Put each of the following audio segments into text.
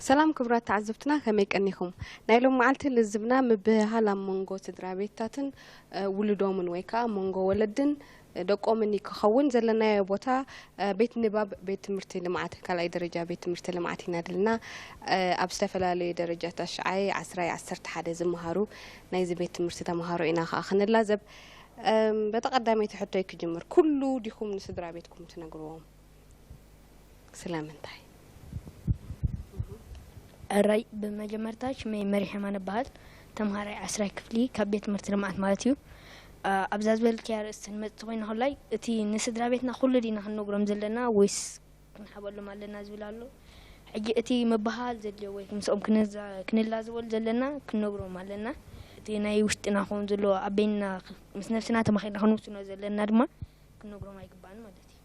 ሰላም ክቡራት ተዓዘብትና፣ ከመይ ቀኒኹም? ናይ ሎም መዓልቲ ልዝብና ምብህሃል ኣብ መንጎ ስድራ ቤታትን፣ እ፣ ውሉዶምን ወይ ከኣ መንጎ ወለድን፣ እ፣ ደቆምን እዩ ክኸውን። ዘለናዮ ቦታ፣ እ፣ ቤት ንባብ ቤት ትምህርቲ ልምዓት፣ ካልኣይ ደረጃ ቤት ትምህርቲ ልምዓት ኢና ዘለና። እ፣ ኣብ ዝተፈላለዩ ደረጃ ታሽዓይ፣ ዓስራይ፣ ዓሰርተ ሓደ ዝመሃሩ ናይዚ ቤት ትምህርቲ ተምሃሮ ኢና ከኣ ክንላዘብ። እም፣ በቲ ቀዳመይቲ ሕቶይ ክጅምር። ኩሉ ዲኹም ንስድራ ቤትኩም ትነግርዎም? ስለምንታይ? እራይ፣ ብመጀመርታ ሽመይ መሪሕ የማነ እበሃል። ተምሃራይ ዓስራይ ክፍሊ ካብ ቤት ትምህርቲ ልምዓት ማለት እዩ። አ፣ ኣብዛ ዝበልክያ ርእስቲ ንመጽእ ኮይና፣ ኮላይ እቲ ንስድራ ቤትና ኩሉ ዲና ክንነግሮም ዘለና ወይስ ክንሓበሎም ኣለና ዝብል ኣሎ። ሕጂ እቲ ምብህሃል ዘድልዮ ወይ ምስኦም ክንዛ-፣ ክንላዘበሉ ዘለና ክንነግሮም ኣለና። እቲ ናይ ውሽጥና ክኸውን ዘለዎ ኣብ በይንና ምስ ነብስና ተማኺርና ክንውስኖ ዘለና ድማ ክንነግሮም ኣይግባእን ማለት እዩ።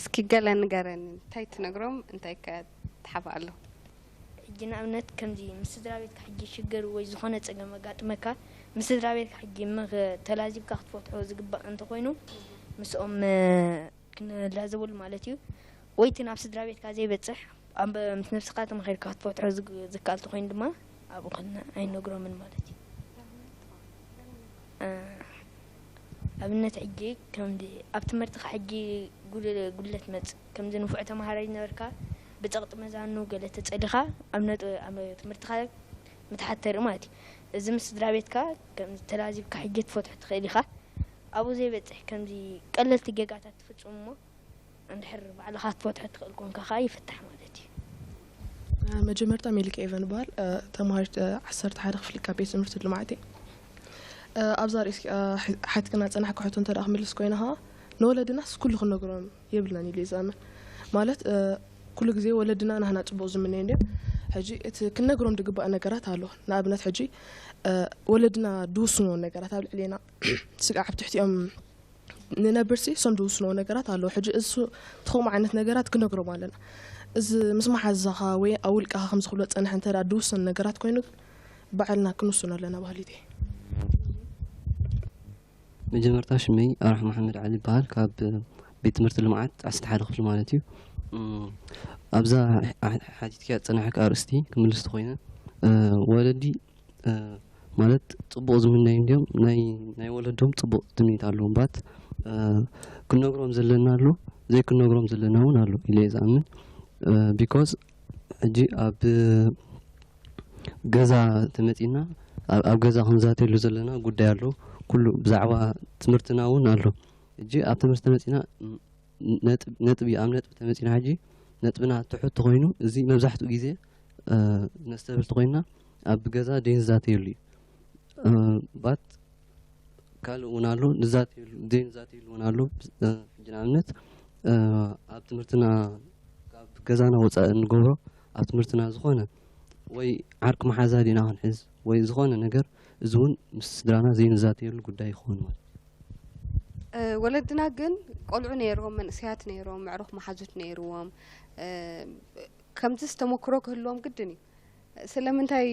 እስኪ ገለ ንገረኒ፣ እንታይ ትነግሮም፣ እንታይ ከ ትሓብኣሎም? ሕጂ ንኣብነት ከምዚ ምስ ስድራ ቤትካ ሕጂ ሽግር ወይ ዝኾነ ጸገም ኣጋጥመካ፣ ምስ ስድራ ቤትካ ሕጂ ምኽ-፣ ተላዚብካ ክትፈትሖ ዝግባእ እንተኾይኑ፣ ምስኦም፣ እ፣ ክንላዘበሉ ማለት እዩ። ወይ እቲ ናብ ስድራ ቤትካ ዘይበጽሕ፣ ኣብ ምስ ነብስኻ ተማኺርካ ክትፈትሖ ዝግ-፣ ዝከኣል እንተኾይኑ ድማ ኣብኡ ከን ኣይነግሮምን ማለት እዩ። እ፣ ኣብነት ሕጂ ከምዚ ኣብ ትምህርትኻ ሕጂ ጉድ-፣ ጉድለት መጽእ፣ ከምዚ ንፉዕ ተማሃራይ ዝነበርካ ብጸቕጢ መዛኑ ገለ ተጸሊኻ ኣብ ነጥ-፣ ኣብ ትምህርትኻ ምትሓት ተርኢ ማለት እዩ። እዚ ምስ ስድራ ቤትካ ከምዚ ተላዚብካ ሕጂ ክትፈትሖ ትኽእል ኢኻ። ኣብኡ ዘይበጽሕ ከምዚ ቀለልቲ ጌጋታት ትፍጽም እሞ እንድሕር ባዕልኻ ክትፈትሖ ትኽእል ኮንካ ከኣ ይፍታሕ ማለት እዩ። መጀመርታ ሜሊክ ኤቨን እበሃል። ተምሃሪት ዓሰርተ ሓደ ክፍሊ ካብ ቤት ትምህርቲ ልምዓት እየ። ኣብዛ ርእሲ ሓትክና ዝጸናሕካ ሕቶ እንተ ደኣ ክምልስ ኮይነ ከኣ ንወለድናስ ኩሉ ክንነግሮም የብልናን ኢሉ እየ ዝኣምን። ማለት ኩሉ ግዜ ወለድና ናህና ጽቡቕ ዝምነዩ እንድዮም። ሕጂ እቲ ክንነግሮም ዝግባእ ነገራት ኣሎ። ንኣብነት ሕጂ ወለድና ዝውስንዎ ነገራት ኣብ ልዕሌና ስጋዕ ኣብ ትሕቲኦም ንነብርሲ እሶም ዝውስንዎ ነገራት ኣለዉ። ሕጂ እዚ ከምኡ ዓይነት ነገራት ክነግሮም ኣለና። እዚ ምስ መሓዛኻ ወይ ኣብ ውልቅኻ ከምዚ ክብሎ ዝጸንሐ እንተ ደኣ ዝውሰን ነገራት ኮይኑ ግን ባዕልና ክንውስኖ ኣለና በሃሊት እየ። መጀመርታ ሽመይ ኣብርሃ መሓመድ ዓሊ ይበሃል። ካብ ቤት ትምህርቲ ልምዓት ዓሰርተ ሓደ ክፍሊ ማለት እዩ። እም፣ ኣብዛ ሓ-፣ ሓቲትክያ ዝጸናሕካ ኣርእስቲ ክምልስ ተኾይነ፣ እ፣ ወለዲ እ፣ ማለት ጽቡቕ ዝምነዩ እንድዮም፣ ናይ፣ ናይ ወለዶም ጽቡቕ ትምኒት ኣለዎም። ባት፣ እ፣ ክንነግሮም ዘለና ኣሎ፣ ዘይክንነግሮም ዘለና እውን ኣሎ ኢለ እየ ዝኣምን። እ፣ ቢኮዝ ሕጂ ኣብ ገዛ ተመጺና፣ ኣብ፣ ኣብ ገዛ ክንዛተየሉ ዘለና ጉዳይ ኣሎ። ኩሉ ብዛዕባ ትምህርትና እውን ኣሎ። ሕጂ ኣብ ትምህርቲ ተመጺና፣ ም-፣ ነጥብ-፣ ነጥቢ፣ ኣብ ነጥቢ ተመጺና ሕጂ ነጥብና ትሑት ተኾይኑ፣ እዚ መብዛሕትኡ ግዜ፣ እ፣ ነስተብህል ተኾይንና ኣብ ገዛ ዘይንዛተየሉ እዩ። እ፣ ባት ካልእ እውን ኣሎ፣ ንዛተየሉ፣ ዘይንዛተየሉ እውን ኣሎ። እ፣ ሕጂ ንኣብነት፣ እ፣ ኣብ ትምህርትና፣ ካብ ገዛና ወጻኢ እንገብሮ፣ ኣብ ትምህርትና ዝኾነ ወይ ዓርኪ መሓዛ ዲና ክንሕዝ ወይ ዝኾነ ነገር፣ እዚ እውን ምስ ስድራና ዘይንዛተየሉ ጉዳይ ይኸውን ማለት እዩ። እ፣ ወለድና ግን ቆልዑ ነይሮም፣ መንእሰያት ነይሮም፣ መዕሩኽ መሓዙት ነይርዎም። እ፣ ከምዚስ ተመክሮ ክህልዎም ግድን እዩ። ስለምንታይ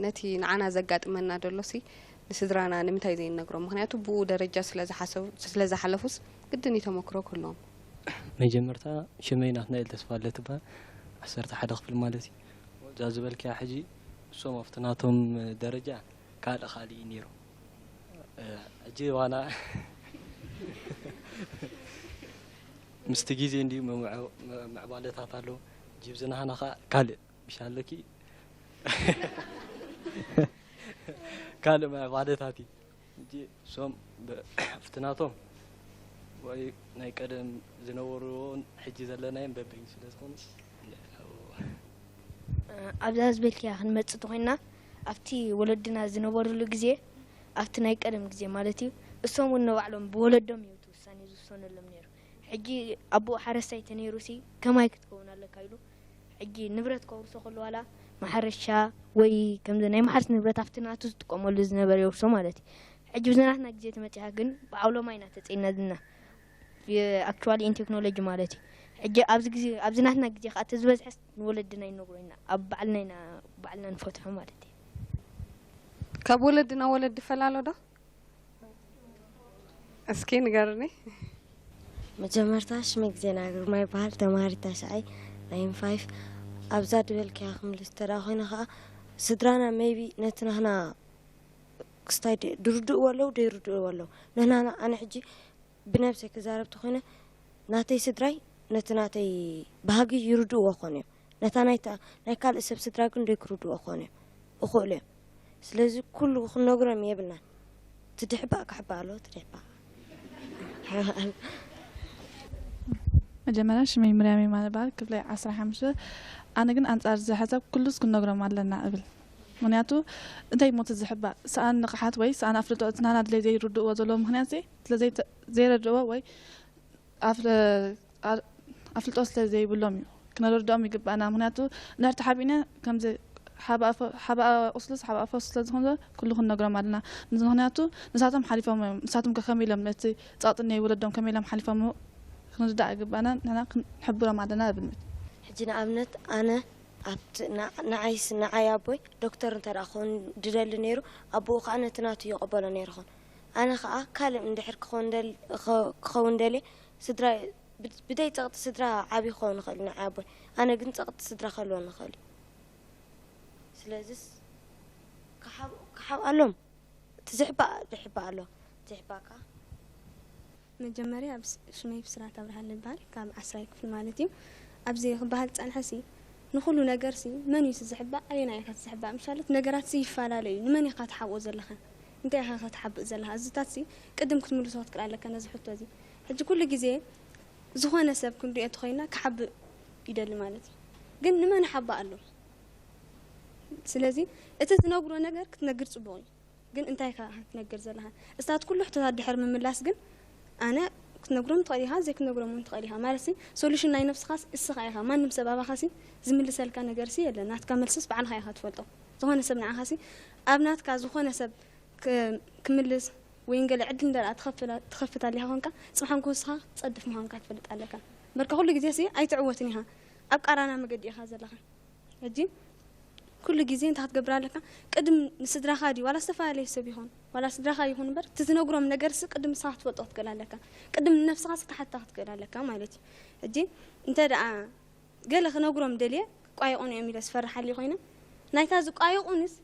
ነቲ ንዓና ዘጋጥመና ደሎሲ ንስድራና ንምንታይ ዘይንነግሮም? ምኽንያቱ ብኡ ደረጃ ስለ ዝሓሰቡ-፣ ስለ ዝሓለፉስ ግድን እዩ ተመክሮ ክህልዎም። መጀመርታ ሽመይ ናትናኤል ተስፋለ ትበሃል፣ ዓሰርተ ሓደ ክፍሊ ማለት እዩ። እዛ ዝበልክያ ሕጂ እሶም ኣብቲ ናቶም ደረጃ ካልእ ካልእ እዩ ነይሩ። እ፣ ሕጂ ዋና ምስቲ ግዜ እንድዩ ምምዕ-፣ ምዕባለታት ኣሎ። ጅብዝናህና ኸዓ ካልእ ምሽ ኣለኪ ካልእ ምዕባለታት እዩ። ሕጂ እሶም ብ-፣ ኣብቲ ናቶም ወይ ናይ ቀደም ዝነበርዎን ሕጂ ዘለናዮን በበይኑ ስለ ዝኾኑ፣ ኣብዛ ዝበልክያ ክንመጽእ እንተኾይንና፣ ኣብቲ ወለድና ዝነበርሉ ግዜ፣ ኣብቲ ናይ ቀደም ግዜ ማለት እዩ፣ እሶም እውን ንባዕሎም ብወለዶም እዩ እቲ ውሳኔ ዝውሰነሎም ነይሩ። ሕጂ ኣቦኡ ሓረስታይ ተነይሩሲ ከማይ ክትከውን ኣለካ ኢሉ፣ ሕጂ ንብረት ከውርሶ ከሎ ዋላ ማሕረሻ ወይ ከምዚ ናይ ማሕረስ ንብረት ኣብቲ ናቱ ዝጥቀመሉ ዝነበረ የውርሶ ማለት እዩ። ሕጂ ብዚ ናትና ግዜ ተመጺኻ ግን ብዓውሎማ ኢና ተጸይና ዝና ኣክቹዋሊ ኢን ቴክኖሎጂ ማለት እዩ። ሕጂ ኣብዚ ግዜ፣ ኣብዚ ናትና ግዜ ከኣ እቲ ዝበዝሐስ ንወለድና ይነግሮ ኢና፣ ኣብ ባዕልና ኢና፣ ባዕልና ንፈትሖ ማለት እዩ። ካብ ወለዲ ናብ ወለዲ ይፈላለ ዶ? እስኪ ንገርኒ። መጀመርታ ሽመይ ግዜና ግርማ ይበሃል፣ ተማሃሪት ታሽዓይ ናይ ኤም ፋይቭ። ኣብዛ ድበልክያ ክምልስ እንተ ደኣ ኮይነ ኸኣ፣ ስድራና maybe ነቲ ናህና ክስታይ ድ-፣ ድርድእዎ ኣለዉ፣ ደይርድእዎ ኣለዉ። ንሕና፣ ኣነ ሕጂ ብነብሰይ ክዛረብ ተኾይነ፣ ናተይ ስድራይ ነቲ ናተይ ባህጊ ይርድእዎ ኾኑ እዮም። ነታ ናይታ፣ ናይ ካልእ ሰብ ስድራ ግን ደይክርድእዎ ኾኑ እዮም። እኽእሉ እዮም። ስለዚ ኩሉ ክንነግሮም የብልናን። ትድሕባእ ክሕባእ ኣለዎ፣ ትድሕባእ። መጀመርያ ሽመይ ምርያም የማነ በሃል፣ ክፍለ ዓሰርተ ሓሙሽተ። ኣነ ግን ኣንጻር እዚ ሓሳብ ኩሉስ ክንነግሮም ኣለና እብል። ምኽንያቱ እንታይ ሞት ዝሕባእ ሰኣን ንቕሓት ወይ ሰኣን ኣፍልጦ እቲ ናህና ድሌት ዘይርድእዎ ዘለዎ ምኽንያት ዘይ-፣ ስለ ዘይተ-፣ ዘይረድእዎ ወይ ኣፍለ-፣ ኣ-፣ ኣፍልጦ ስለ ዘይብሎም እዩ። ክነረድኦም ይግባእና። ምኽንያቱ እንድሕር ተሓቢእና ከምዚ ሓባ ኣፈ-፣ ሓባ ቁስሉስ ሓባ ፈውሱ ስለ ዝኾነ ኩሉ ክንነግሮም ኣለና። ምኽንያቱ ንሳቶም ሓሊፎም እዮም። ንሳቶም ከ ከመይ ኢሎም ነቲ ጸቕጢ ናይ ወለዶም ከመይ ኢሎም ሓሊፎም ክንርዳእ ይግባእና። ንሕና ክንሕብሮም ኣለና እብል። ሕጂ ንኣብነት ኣነ ኣብቲ ን-፣ ንዓይስ ንዓይ ኣቦይ ዶክተር እንተ ደኣ ክኸውን ድደሊ ነይሩ፣ ኣቦኡ ከኣ ነቲ ናቱ ይቕበሎ ነይሩ ኾን። ኣነ ከኣ ካልእ እንድሕር ክኸውን ደል-፣ ኸ-፣ ክኸውን ደልየ፣ ስድራ ብ-፣ ብደይ ጸቕጢ ስድራ ዓቢ ክኸውን ይኽእል እዩ ንዓይ ኣቦይ። ኣነ ግን ጸቕጢ ስድራ ክህልወኒ ይኽእል እዩ። ስለዚስ ክሓብ-፣ ክሓብኣሎም። እቲ ዝሕባእ ድሕባእ ኣሎ። ዝሕባእ ከኣ መጀመርያ ኣብ ስ-፣ ሽመይ ብስራት ኣብርሃ ዝበሃል ካብ ዓስራይ ክፍሊ ማለት እዩ። ኣብዚ ክበሃል ዝጸንሐ ሲ ንኹሉ ነገር ሲ መን እዩ እቲ ዝሕባእ ኣየናይ ኢኻ እቲ ዝሕባእ ምሻለት ነገራት ሲ ይፈላለዩ እዩ። ንመን ኢኻ ትሓብኦ ዘለኻ እንታይ ኢኻ ኢኻ ትሓብእ ዘለኻ እዚታት ሲ ቅድም ክትምልሶ ክትክእል ኣለካ ነዚ ሕቶ እዚ። ሕጂ ኩሉ ግዜ ዝኾነ ሰብ ክንሪኦ ተኾይና ክሓብእ ይደሊ ማለት እዩ። ግን ንመን ይሓብእ ኣሎ? ስለዚ እቲ ትነግሮ ነገር ክትነግር ጽቡቕ እዩ። ግን እንታይ ኢኻ ክትነግር ዘለኻ? እስታት ኩሉ ሕቶታት ድሕር ምምላስ ግን ኣነ ክትነግሮም ትኽእል ኢኻ ዘይክትነግሮም እውን ትኽእል ኢኻ ማለት ሲ ሶሉሽን ናይ ነብስኻስ እስኻ ኢኻ ማንም ሰብ ኣባኻሲ ዝምልሰልካ ነገርሲ የለን ናትካ መልስስ ባዕልኻ ኢኻ ትፈልጦ ዝኾነ ሰብ ንዓኻሲ ኣብ ናትካ ዝኾነ ሰብ ክ- ክምልስ ወይ ገለ ዕድል እንተ ትኸፍት ኣሊኻ ኮንካ ጽባሕን ክውስኻ ትጸድፍ ምዃንካ ትፈልጥ ኣለካ እምበርካ ኩሉ ግዜ ሲ ኣይትዕወትን ኢኻ ኣብ ቃራና መገዲ ኢኻ ዘለኻ ሕጂ ኩሉ ግዜ እንታይ ክትገብር ኣለካ ቅድም ንስድራኻ ድዩ ዋላ ዝተፈላለየ ሰብ ይኹን ዋላ ስድራኻ ይኹን እምበር እቲ ትነግሮም ነገርሲ ቅድም ንስኻ ክትፈልጦ ክትክእል ኣለካ ቅድም ንነብስኻሲ ክትሓታ ክትክእል ኣለካ ማለት እዩ ሕጂ እንተ ደኣ ገለ ክነግሮም ደልየ ክቋየቑኒ እዮም ኢለ ዝፈርሕ ኣልየ ኮይነ ናይታ ዝቋየቑንስ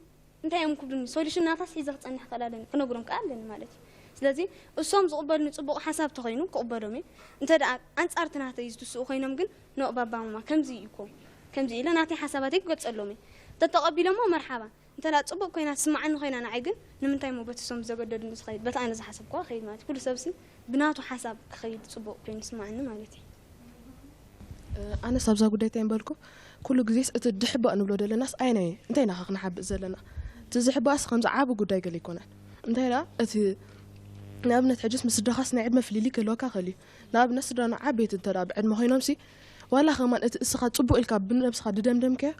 እንታይ እዮም ክብሉኒ ሶሉሽን ናታስ ሒዘ ክጸንሕ ክእል ኣለኒ ክነግሮም ከኣ ኣለኒ ማለት እዩ ስለዚ እሶም ዝቕበሉኒ ጽቡቕ ሓሳብ ተኾይኑ ክቕበሎም እየ እንተ ደኣ ኣንጻርቲ ናተይ ዝትስኡ ኮይኖም ግን ኖእ ባባ ማማ ከምዚ እዩ እኮ ከምዚ ኢለ ናተይ ሓሳባተይ ክገልጸሎም እየ ተተቐቢሎሞ መርሓባ እንተ ደኣ ጽቡቕ ኮይና ትስምዓኒ ኮይና ንዓይ ግን ንምንታይ እሞ በቲ እሶም ብዘገደዱኒ ዝኸይድ በቲ ኣነ ዝሓሰብክዋ ክኸይድ ማለት እዩ ኩሉ ሰብሲ ብናቱ ሓሳብ ክኸይድ ጽቡቕ ኮይኑ ይስምዓኒ ማለት እዩ ኣነስ ኣብዛ ጉዳይ እንታይ ምበልኩ ኩሉ ግዜስ እቲ ድሕባእ ንብሎ ደለናስ ኣይናይ እንታይ ኢና ክንሓብእ ዘለና እቲ ዝሕባእስ ከምዚ ዓቢ ጉዳይ ገለ ኣይኮነን እንታይ ደኣ እቲ ንኣብነት ሕጅስ ምስ ስድራኻስ ናይ ዕድመ ፍልልይ ክህልወካ ክእል እዩ ንኣብነት ስድራና ዓበይቲ እንተ ደኣ ብዕድመ ኮይኖምሲ ዋላ ከማን እቲ እስኻ ጽቡቕ ኢልካ ብነብስኻ ድደምደምከዮ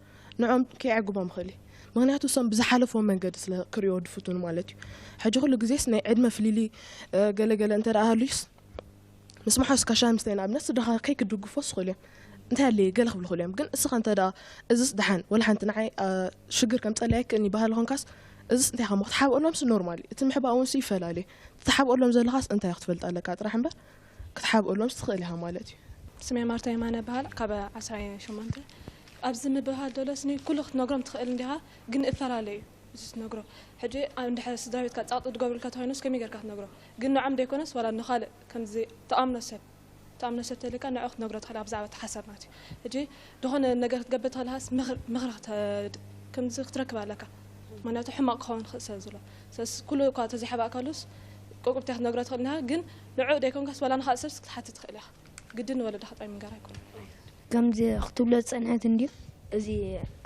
ንዖም ከየዕግቦም ይኽእል እዩ ምኽንያቱ እሶም ብዝሓለፍዎ መንገዲ ስለ ክርእዮ ድፍቱን ማለት እዩ ሕጂ ኩሉ ግዜስ ናይ ዕድመ ፍልልይ ገለገለ እንተ ደኣ ሃልዩስ ምስ መሓዙትካ ሻሂ ምስታይ ንኣብነት ስድራኻ ከይክድግፎ ዝኽእሉ እዮም እንታይ ኣለ ገለ ክብሉ ይኽእሉ እዮም ግን እስኻ እንተ ደኣ እዝስ ደሓን ወላ ሓንቲ ንዓይ ሽግር ከምፀለይ ኣይክእልኒ ባህሊ ኾንካስ እዝስ እንታይ ኢኻ እሞ ክትሓብኦሎምስ ኖርማል እዩ እቲ ምሕባእ እውን ሲ ይፈላለ እዩ ትሓብኦሎም ዘለኻስ እንታይ ክትፈልጥ ኣለካ ጥራሕ እምበር ክትሓብኦሎምስ ትኽእል ኢኻ ማለት እዩ ስሜ ማርታ የማነ በሃል ካብ ዓስራይ ሸሞንተ ኣብዚ ምብሃል ዘሎ ስኒ ኩሉ ክትነግሮም ትኽእል እንዲኻ ግን እፈላለ እዩ እዚ ትነግሮ ሕጂ እንድሕር ስድራ ቤትካ ጸቕጢ ዝገብሩልካ ተኾይኖስ ከመይ ጌርካ ክትነግሮ ግን ንዖም ዘይኮነስ ዋላ ንኻልእ ከምዚ ትኣምኖ ሰብ ትኣምኖ ሰብ ተልካ ንዑ ክትነግሮ ትኽእል ብዛዕባ እቲ ሓሳብ ማለት እዩ ሕጂ ዝኾነ ነገር ክትገብር ተኽእልካስ ምኽሪ ከምዚ ክትረክብ ኣለካ ምክንያቱ ሕማቕ ክኸውን ክእል ስለ ዝሎ ስለስ ኩሉ እኳ ተዘይሓባእካሉስ ቁቁብታ ክትነግሮ ትኽእል እንዲኻ ግን ንዑ ዘይኮንካስ ዋላ ንኻልእ ሰብስ ክትሓትት ትኽእል ኢኻ ግድን ንወለድኻ ጥራይ ምንጋር ኣይኮነን። ከምዚ ክትብሎ ዝጸንሐት እንድዩ። እዚ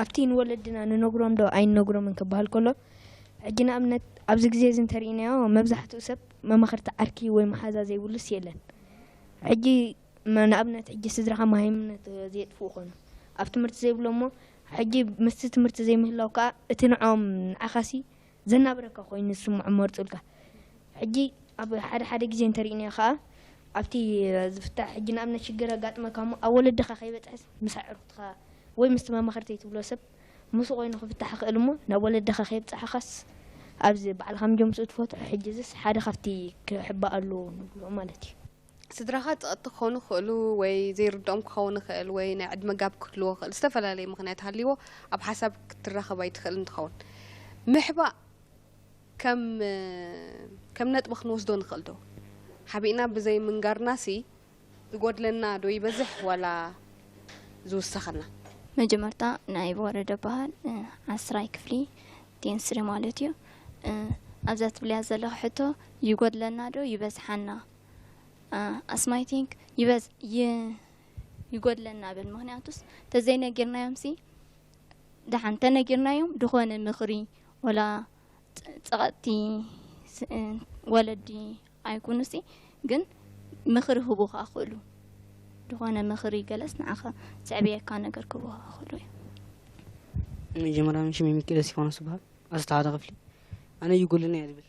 ኣብቲ ንወለድና ንነግሮም ዶ ኣይንነግሮምን ክበሃል ከሎ፣ ሕጂ ንኣብነት ኣብዚ ግዜ እዚ እንተሪኢናዮ መብዛሕትኡ ሰብ መማኽርቲ ዓርኪ ወይ መሓዛ ዘይብሉስ የለን። ሕጂ ንኣብነት ሕጂ ስድራኻ መሃይምነት ዘየጥፍኡ ኾኑ ኣብ ትምህርቲ ዘይብሎ እሞ ሕጂ ምስቲ ትምህርቲ ዘይምህላው ከኣ እቲ ንዖም ንዓኻሲ ዘናብረካ ኮይኑ ዝስምዖም መርጹልካ። ሕጂ ኣብ ሓደ ሓደ ግዜ እንተሪእናዮ ከኣ ኣብቲ ዝፍታሕ ሕጂ ንኣብነት ሽግር ኣጋጥመካ እሞ ኣብ ወለድኻ ከይበጽሕስ ምስ ኣዕሩኽትኻ ወይ ምስቲ መማኽርተይ ትብሎ ሰብ ምስኡ ኮይኑ ክፍታሕ ይኽእል እሞ ናብ ወለድኻ ከየብጻሕኻስ ኣብዚ ባዕልኻ ምጀምስኡ ትፈትሖ ሕጂ እዝስ ሓደ ካብቲ ክሕባእ ኣለዎ ንብሎ ማለት እዩ። ስድራኻ ጸቕጥቲ ክኾኑ ይኽእሉ፣ ወይ ዘይርድኦም ክኸውን ይኽእል፣ ወይ ናይ ዕድመ ጋብ ክህልዎ ይኽእል፣ ዝተፈላለየ ምኽንያት ሃልይዎ ኣብ ሓሳብ ክትራኸብ ኣይትኽእልን ትኸውን። ምሕባእ ከም፣ ከም ነጥቢ ክንወስዶ ንኽእል ዶ? ሓቢእና ብዘይ ምንጋርናሲ ዝጎድለና ዶ ይበዝሕ ዋላ ዝውሰኸና? መጀመርታ ናይ ወረደ በሃል፣ እ፣ ዓስራይ ክፍሊ ዴንስሪ ማለት እዩ። እ፣ ኣብዛ ትብልያ ዘለኺ ሕቶ ይጎድለና ዶ ይበዝሓና? እ፣ ኣስማይ ቲንክ ይበዝ-፣ ይ-፣ ይጎድለና ብል። ምኽንያቱስ ተዘይነጊርናዮምሲ ደሓን ተነጊርናዮም ድኾነ ምኽሪ ወላ ጸ-፣ ጸቐጥቲ ስ-፣ እ፣ ወለዲ ኣይኩኑሲ፣ ግን ምኽሪ ህቡኻ ክእሉ። ድኾነ ምኽሪ ገለስ ንዓኻ ዘዕብየካ ነገር ክህቡኻ ክእሉ እዮም። መጀመርያ ሽመይ ሚኪኤል እስጢፋኖስ ይበሃል። ኣስታ ሓደ ክፍሊ። ኣነ ይጎድለና እየ ዝብል።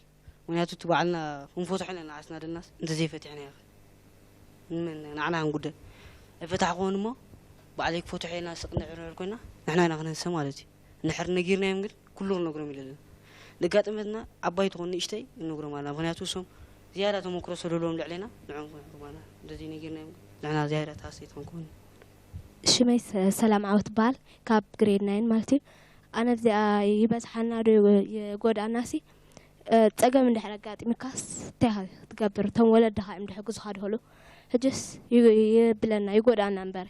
ምኽንያቱ እቲ ባዕልና ክንፈትሖ ኢና ንዓስና ደናስ እንተዘይፈቲሕና ይኸ ንመን ንዓና ክንጉደ? ኣይፈታሕኩዎን እሞ ባዕለይ ክፈትሖ ኢልና ስቕ ንዕረር ኮይና ንሕና ኢና ክንህሰ ማለት እዩ። እንድሕር ነጊርናዮም ግን ኩሉ ክንነግሮም ኢለና። ደጋጥመትና ዓባይ ትኾን ንእሽተይ ንነግሮም ኣለና። ምኽንያቱ እሶም ዝያዳ ተመክሮ ስለለዎም ልዕሌና ንዕኦም ክንሕርም ኣለና። እንደዚ ነጊርናዮም ግን ንሕና ዝያዳ ተሃሰይቲ ክንከውን። ሽመይ ሰ-፣ ሰላም ዓወት በሃል ካብ ግሬድ ናይን ማለት እዩ። ኣነ እዚኣ ይበዝሓና ዶ ይጎድኣናሲ፣ እ፣ ጸገም እንድሕር ኣጋጢምካስ እንታይ ኢኻ ትገብር? እቶም ወለድኻ እዮም ድሕግዙኻ ድኽእሉ። ሕጅስ ይ-፣ ይብለና፣ ይጎድኣና እምበር።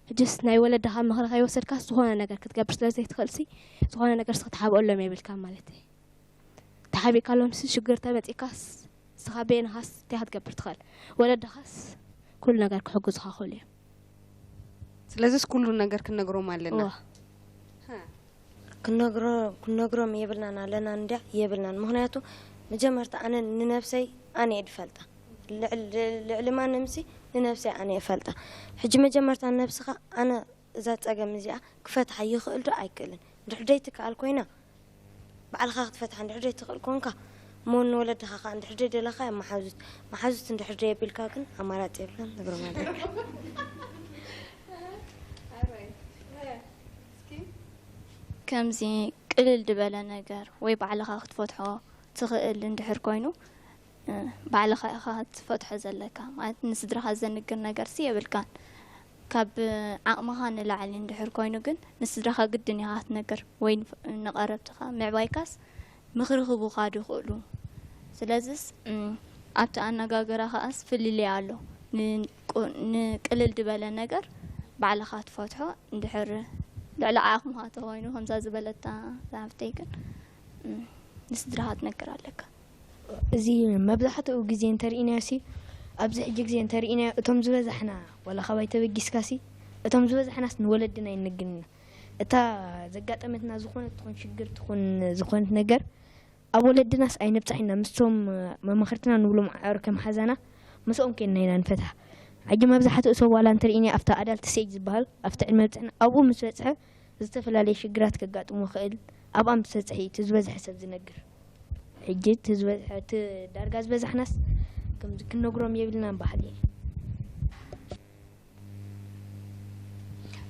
ሕጅስ ናይ ወለድኻ ምኽሪ ከይወሰድካስ ዝኾነ ነገር ክትገብር ስለ ዘይትኽእልሲ፣ ዝኾነ ነገር ስኽ ትሓብኦሎም የብልካ ማለት እዩ። ተሓቢእካሎምሲ ሽግር ተመጺእካስ፣ ንስኻ በየንኻስ እንታይ ክትገብር ትኽእል? ወለድኻስ ኩሉ ነገር ክሕግዙኻ ክኽእሉ እዮም። ስለዚስ ኩሉ ነገር ክንነግሮም ኣለና። እዋ። ሃ። ክንነግሮ-፣ ክንነግሮም የብልናን ኣለና እንድያ የብልናን። ምኽንያቱ መጀመርታ ኣነ ንነብሰይ ኣነ እየ ድፈልጣ። ልዕሊ፣ ልዕሊ ማንምሲ ንነብሰይ ኣነ እየ ፈልጣ። ሕጂ መጀመርታ ንነብስኻ ኣነ እዛ ጸገም እዚኣ ክፈትሓ ይኽእል ዶ ኣይክእልን? እንድሕር ደይትከኣል ኮይና ባዕልኻ ክትፈትሓ እንድሕር ደይትኽእል ኮንካ፣ እሞ ንወለድኻ ኸኣ እንድሕር ደይደለኻዮ መሓዙት፣ መሓዙት እንድሕር ደየቢልካ ግን ኣማራጺ የብላን፣ ነግሮም ኣለካ። ከምዚ ቅልል ዝበለ ነገር ወይ ባዕልኻ ክትፈትሖ ትኽእል እንድሕር ኮይኑ፣ እ፣ ባዕልኻ ኢኻ ክትፈትሖ ዘለካ። ማለት ንስድራኻ ዘንግር ነገርሲ የብልካን። ካብ ዓቕምኻ ንላዕሊ እንድሕር ኮይኑ ግን ንስድራኻ ግድን ኢኻ ክትነግር ወይ ንፍ-፣ ንቐረብትኻ ምዕባይካስ ምኽሪ ክህቡኻ ድኽእሉ። ስለዝስ፣ እም፣ ኣብቲ ኣነጋግራ ከኣስ ፍልልይ ኣሎ። ንቁ-፣ ንቅልል ዝበለ ነገር ባዕልኻ ትፈትሖ እንድሕር ልዕሊ ዓቕምኻ ተኾይኑ ከምዛ ዝበለታ ዝሓፍተይ ግን፣ እም፣ ንስድራኻ ትነግር ኣለካ። እዚ መብዛሕትኡ ግዜ እንተርኢናዮሲ፣ ኣብዚ ሕጂ ግዜ እንተርኢናዮ፣ እቶም ዝበዛሕና፣ ዋላ ካባይ ተበጊስካሲ፣ እቶም ዝበዛሕናስ ንወለድና ኣይንነግርን ኢና። እታ ዘጋጠመትና ዝኾነት ትኹን ሽግር ትኹን ዝኾነት ነገር፣ ኣብ ወለድናስ ኣይነብጽሕ ኢና። ምስቶም መማኽርትና ንብሎም ኣዕሩኽ ከም ሓዛና፣ ምስኦም ኬንና ኢና ንፈትሓ። ሕጂ መብዛሕትኡ ሰብ ዋላ እንተርኢናዮ ኣብታ ኣዳልት ስቴጅ ዝበሃል፣ ኣብቲ ዕድመ ብጽሕና፣ ኣብኡ ምስ በጽሐ፣ ዝተፈላለየ ሽግራት ከጋጥሞ ይኽእል። ኣብኣ ምስ በጽሐ እዩ እቲ ዝበዝሐ ሰብ ዝነግር። ሕጂ እቲ ዝበዝሐ፣ እቲ ዳርጋ ዝበዛሕናስ ከምዚ ክንነግሮም የብልናን በሃሊ እየ።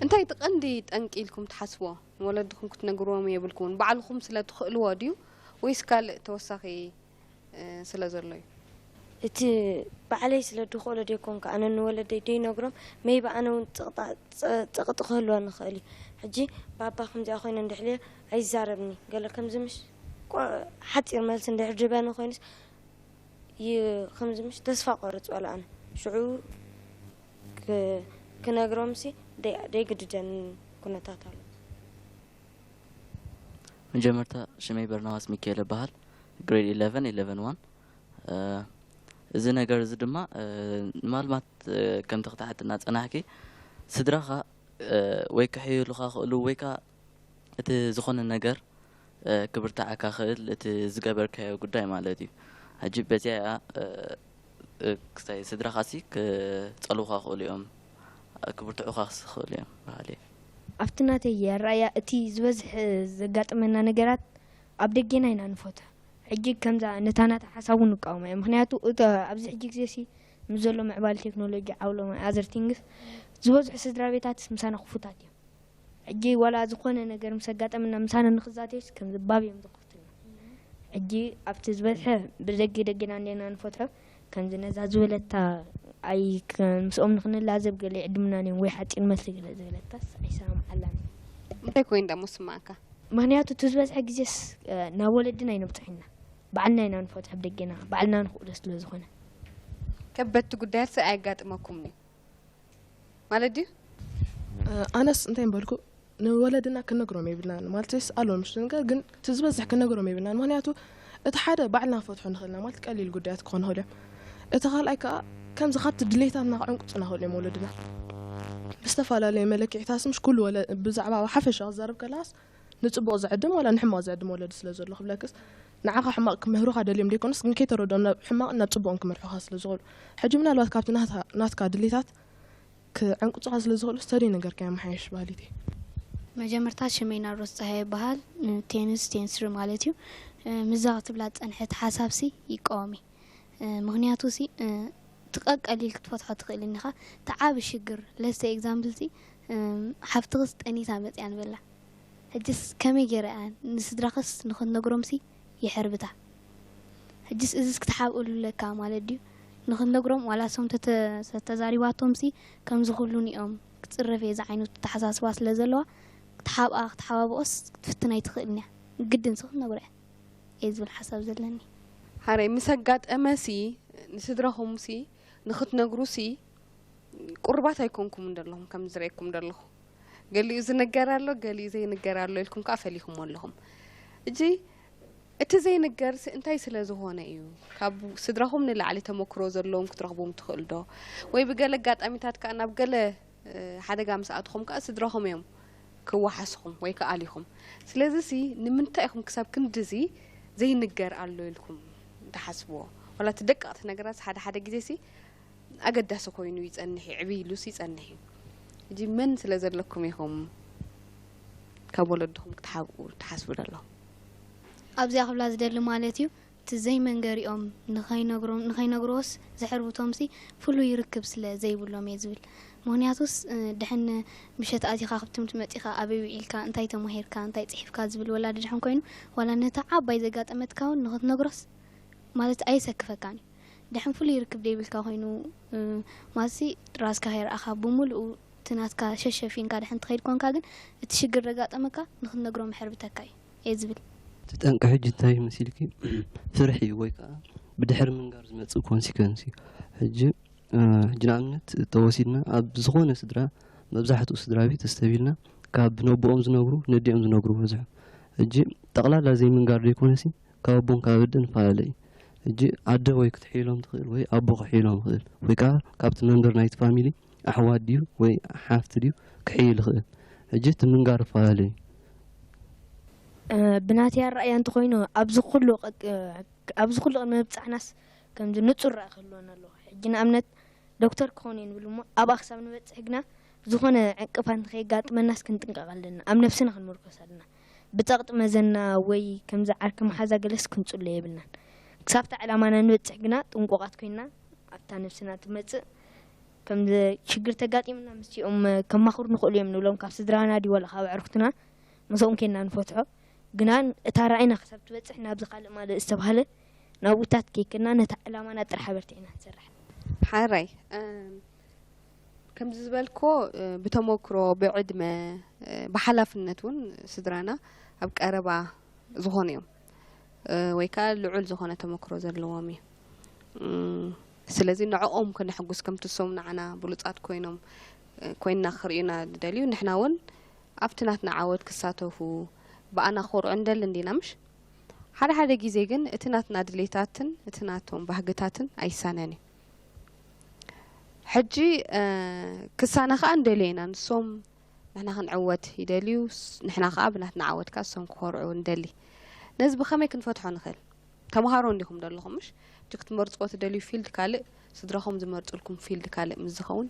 እንታይ እቲ ቀንዲ ጠንቂ ኢልኩም ትሓስብዎ? ንወለድኹም ክትነግርዎም የብልኩምን። ባዕልኹም ስለ ትኽእልዎ ድዩ ወይስ ካልእ ተወሳኺ፣ እ፣ ስለ ዘሎ እዩ? እቲ ባዕለይ ስለ ድኽእሎ ደይኮንኩ፣ ኣነ ንወለደይ ደይነግሮም፣ ሜይቢ ኣነ እውን ጸቕጣ-፣ ጸ-፣ ጸቕጢ ክህልወኒ ይኽእል እዩ። ሕጂ ባባ ከምዚኣ ኮይነ እንድሕልየ ኣይዛረብኒ፣ ገለ ከምዚ ምሽ ቆ-፣ ሓጺር መልሲ እንድሕር ድበኒ ኮይኑስ፣ ይ-፣ ከምዚ ምሽ ተስፋ ቆርጽ ዋላ ኣነ። ሽዑ ክ-፣ ክነግሮምሲ ደይ-፣ ደይግድደኒ ኩነታት ኣሎ። መጀመርታ ሽመይ በርናባስ ሚካኤል እበሃል። ግሬድ ኢለቨን፣ ኢለቨን ዋን። እ፣ እዚ ነገር እዚ ድማ፣ እ፣ ንማልማት፣ እ፣ ከምቲ ክትሓትና ጸናሕኪ፣ ስድራኻ፣ እ፣ ወይ ክሕይሉኻ ክእሉ ወይ ከኣ እቲ ዝኾነ ነገር፣ እ፣ ክብርትዓካ ክእል እቲ ዝገበርካዮ ጉዳይ ማለት እዩ። ሕጂ በዚኣ እያ፣ እ፣ እ፣ ክሳይ ስድራኻሲ ክጸልዉኻ ክእሉ እዮም፣ ክብርትዑኻ ክስ-፣ ክእሉ እዮም በሃሊ እየ። ኣብቲ ናተይ ኣረኣእያ እቲ ዝበዝሕ ዘጋጥመና ነገራት ኣብ ደጌና ኢና ንፈትሖ። ሕጂ ከምዛ ነታ ናታ ሓሳብ እውን ንቃወማ እየ። ምኽንያቱ እቶ ኣብዚ ሕጂ ግዜሲ ምስ ዘሎ ምዕባለ ቴክኖሎጂ ዓውሎማ ኣዘር ቲንግስ ዝበዝሑ ስድራ ቤታትስ ምሳና ክፉታት እዮም። ሕጂ ዋላ ዝኾነ ነገር ምስ ኣጋጠመና ምሳና ንኽዛተዩስ ከም ዘባብ እዮም ዝኸፍቱልና። ሕጂ ኣብቲ ዝበዝሐ ብደገ ደገና እንዴና ንፈትሖ፣ ከምዚ ነዛ ዝበለታ ኣይ ከ-፣ ምስኦም ንኽንላዘብ ገለ ይዕድሙናን እዮም ወይ ሓጺር መልሲ ገለ ዝበለካስ ኣይሰማምዓላን። እንታይ ኮይኑ ደሞ ስማዕካ? ምኽንያቱ እቲ ዝበዝሐ ግዜስ፣ እ፣ ናብ ወለድና ኣይነብጽሖ ኢና። ባዕልና ኢና ንፈትሖ ብደገና፣ ባዕልና ንኽእሎ ስለ ዝኾነ። ከበድቲ ጉዳያት ኣየጋጥመኩምን እዩ ማለት ድዩ? ኣነስ እንታይ ምበልኩ፣ ንወለድና ክነግሮም የብልናን ማለት ስ ኣሎ ምሽ ነገር ግን እቲ ዝበዝሕ ክነግሮም የብልናን። ምኽንያቱ እቲ ሓደ ባዕልና ክፈትሖ ንኽእልና ማለት ቀሊል ጉዳያት ክኾኑ ይኽእሉ እዮም። እቲ ካልኣይ ከዓ ከምዚ ካብቲ ድሌታትና ክዕንቁፁና ይኽእሉ እዮም ወለድና። ብዝተፈላለየ መለክዒታት ምሽ ኩሉ ወለ ብዛዕባ ኣብ ሓፈሻ ክዛረብ ከለስ ንፅቡቕ ዝዕድም ዋላ ንሕማቕ ዝዕድም ወለዲ ስለ ዘሎ ክብለክስ ንዓኻ ሕማቕ ክምህሩኻ ደልዮም ዘይኮኑስ ግን ከይተረድኦም ናብ ሕማቕ ናብ ፅቡቕን ክመርሑኻ ስለ ዝኽእሉ ሕጂ ምናልባት ካብቲ ናትካ ድሌታት ክዕንቁፁኻ ስለ ዝኽእሉ ስተዲ ነገር ከየመሓየሽ ባህሊት እየ። መጀመርታ ሽመይ ናርዶስ ፀሃየ ይበሃል። ቴንስ ቴንስሪ ማለት እዩ። ምዛ ክትብላ ዝፀንሐት ሓሳብሲ ይቃወም እየ። ምኽንያቱ ሲ ትቐቀሊል ክትፈትሖ ትኽእል እኒኻ። እቲ ዓብ ሽግር ለስተ ኤግዛምፕል ሲ ሓፍትኽስ ጠኒሳ መፅያ ንበላ። ሕጅስ ከመይ ገይረ እያ ንስድራኽስ ንኽትነግሮምሲ የሕርብታ። ሕጅስ እዝስ ክትሓብእሉ ኣለካ ማለት ድዩ? ንኽትነግሮም ዋላ ሶም ተተ- ተዛሪባቶምሲ ከምዚ ኩሉ ኒኦም ክጽረፍ እየ ዝዓይነቱ ኣተሓሳስባ ስለ ዘለዋ ክትሓብኣ ክትሓባብኦስ ክትፍትን ኣይትኽእልን እያ። ግድንሲ ክትነግሮ እያ እየ ዝብል ሓሳብ ዘለኒ። ሓረይ ምስ ኣጋጠመሲ ንስድራኹምሲ ንኽትነግሩሲ ቁሩባት ኣይኮንኩምን ዘለኹም ከም ዝርእየኩም ዘለኹ። ገሊኡ ዝንገር ኣሎ፣ ገሊኡ ዘይንገር ኣሎ ኢልኩም ከኣ ፈሊኹሞ ኣለኹም። እጂ እቲ ዘይንገርሲ እንታይ ስለ ዝኾነ እዩ? ካብ ስድራኹም ንላዕሊ ተመክሮ ዘለዎም ክትረኽቦም ትኽእሉ ዶ? ወይ ብገለ ኣጋጣሚታት ከኣ ናብ ገለ ሓደጋ ምስ ኣተኹም ከኣ ስድራኹም እዮም ክወሓስኹም ወይ ክኣልዩኹም። ስለዚሲ ንምንታይ ኢኹም ክሳብ ክንድዚ ዘይንገር ኣሎ ኢልኩም ትሓስብዎ? ዋላ እቲ ደቀቕቲ ነገራትሲ ሓደ ሓደ ግዜሲ ኣገዳሲ ኮይኑ ይጸንሕ እዩ፣ ዕብይ ኢሉስ ይጸንሕ እዩ። ሕጂ መን ስለ ዘለኩም ኢኹም ካብ ወለድኹም ክትሓብኡ ትሓስቡ ዘለኹም? ኣብዚኣ ክብላ ዝደሊ ማለት እዩ፣ እቲ ዘይመንገሪኦም ንኸይነግሮም ንኸይነግርዎስ ዘሕርብቶምሲ ፍሉይ ርክብ ስለ ዘይብሎም እየ ዝብል። ምኽንያቱስ ድሕን ምሸት ኣቲኻ ካብ ትምህርቲ መጺኻ ኣበይ ውዒልካ፣ እንታይ ተማሂርካ፣ እንታይ ጽሒፍካ ዝብል ወላዲ ድሕን ኮይኑ ዋላ ነታ ዓባይ ዘጋጠመትካ እውን ንኽትነግሮስ ማለት ኣየሰክፈካን እዩ። ደሐን ፍሉይ ርክብ ደይብልካ ኮይኑ ማለትሲ ራስካ ከይረኣኻ ብምሉኡ እቲ ናትካ ሸሸፊንካ ደሐን ትኸይድ ኮንካ ግን እቲ ሽግር ዘጋጠመካ ንክትነግሮም የሕርብተካ እዩ እየ ዝብል። እቲ ጠንቂ ሕጂ እንታይ መሲልኪ ፍርሒ እዩ ወይ ከዓ ብድሕሪ ምንጋር ዝመፅእ ኮንሲከንስ እዩ። ሕጂ ሕጂ ንኣብነት ተወሲድና ኣብ ዝኾነ ስድራ መብዛሕትኡ ስድራ ቤት ተስተቢልና ካብ ነቦኦም ዝነግሩ ነዲኦም ዝነግሩ በዝሑ። ሕጂ ጠቕላላ ዘይምንጋር ዘይኮነሲ ካብ ኣቦን ካብ ኣደን ይፈላለ እዩ። ሕጂ ኣደ ወይ ክትሕይሎም ትኽእል ወይ ኣቦ ክሕይሎም ይኽእል ወይ ከዓ ካብቲ መንበር ናይቲ ፋሚሊ ኣሕዋት ድዩ ወይ ሓፍቲ ድዩ ክሕይል ይኽእል። ሕጂ እቲ ምንጋር ይፈላለ እዩ። ብናተይ ኣረኣእያ እንተኾይኑ ኣብዚ ኩሉ ኣብዚ ኩሉ ቅድሚ ምብፃሕናስ ከምዚ ንፁር ራእይ ክህልወና ኣለዎ። ሕጂ ንኣብነት ዶክተር ክኾኑ እየ ንብል እሞ ኣብኣ ክሳብ ንበፅሕ ግና ዝኾነ ዕንቅፋት ንኸየጋጥመናስ ክንጥንቀቕ ኣለና። ኣብ ነብስና ክንምርኮስ ኣለና። ብፀቕጢ መዘና ወይ ከምዚ ዓርኪ መሓዛ ገለስ ክንፅሎ የብልናን። ክሳብታ ዕላማና ንበፅሕ ግና ጥንቁቓት ኮይንና ኣብታ ነብስና ትመፅእ ከም ሽግር ተጋጢምና ምስኦም ከማኽሩ ንኽእሉ እዮም ንብሎም ካብ ስድራና ድዩ ዋላ ካብ ኣዕሩኽትና ምስኦም ኬንና ንፈትሖ። ግና እታ ራእይና ክሳብ ትበፅሕ ናብዚ ካልእ ማለት ዝተባህለ ናብኡታት ከይከድና ነታ ዕላማና ጥራሕ ኣበርቲዕና ንሰርሕ። ሓራይ ከምዚ ዝበልክዎ ብተመክሮ ብዕድመ ብሓላፍነት እውን ስድራና ኣብ ቀረባ ዝኾኑ እዮም ወይ ከዓ ልዑል ዝኾነ ተመክሮ ዘለዎም እዩ። ስለዚ ንዕኦም ከነሕጉስ ከምቲ እሶም ንዓና ብሉፃት ኮይኖም ኮይንና ክርእዩና ዝደልዩ ንሕና እውን ኣብቲ ናትና ዓወት ክሳተፉ ብኣና ክኾርዑ ንደሊ እንዲና ምሽ? ሓደ ሓደ ግዜ ግን እቲ ናትና ድሌታትን እቲ ናቶም ባህግታትን ኣይሳነን እዩ። ሕጂ ክሳነ ከዓ ንደልዮ ኢና። ንሶም ንሕና ክንዕወት ይደልዩ፣ ንሕና ከዓ ብናትና ዓወት ከዓ እሶም ክኾርዑ ንደሊ። ነዚ ብኸመይ ክንፈትሖ ንኽእል? ተምሃሮ እንዲኹም ዘለኹም ምሽ? እቲ ክትመርፅዎ ትደልዩ ፊልድ ካልእ፣ ስድራኹም ዝመርፅልኩም ፊልድ ካልእ ምስ ዝኸውን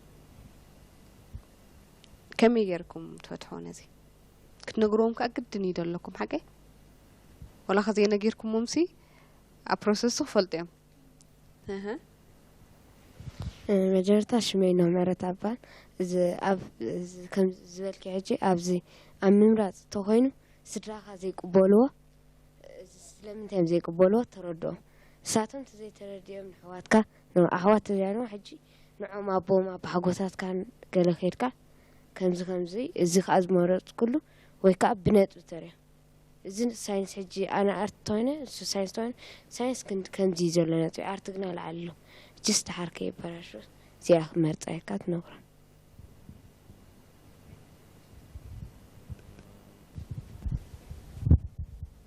ከመይ ጌርኩም ትፈትሖ ነዚ? ክትነግርዎም ከዓ ግድን እዩ ዘለኩም ሓቀይ? ወላ ከዘይነጊርኩሞምሲ ኣብ ፕሮሰስ ክፈልጡ እዮም። እህ። መጀመርታ ሽመይ ነው ምህረት ኣባል እዚ ኣብ እዚ ከም ዝበልኪ ሕጂ ኣብዚ ኣብ ምምራፅ ተኮይኑ ስድራኻ ዘይቅበልዎ እዚ ስለምንታይ እዮም ዘይቅበልዎ ተረድኦም። እሳቶም ተዘይተረዲኦም ንኣሕዋትካ ንኣሕዋት ተዛይኖም ሕጂ ንዖም ኣቦም ኣባሓጎታትካን ገለ ከይድካ ከምዚ ከምዚ እዚ ከዓ ዝመረፅኩሉ ወይ ከዓ ብነጥቢ ተሪዮ እዚ ሳይንስ ሕጂ ኣነ ኣርት ተኮይነ እሱ ሳይንስ ተኮይነ ሳይንስ ክንዲ ከምዚ እዩ ዘሎ ነጥቢ ኣርት ግና ላዓሊ ኣሎ እጅስ ደሓር ከይበላሾ እዚኣ ክመርፃ ኢልካ ትነግሮ።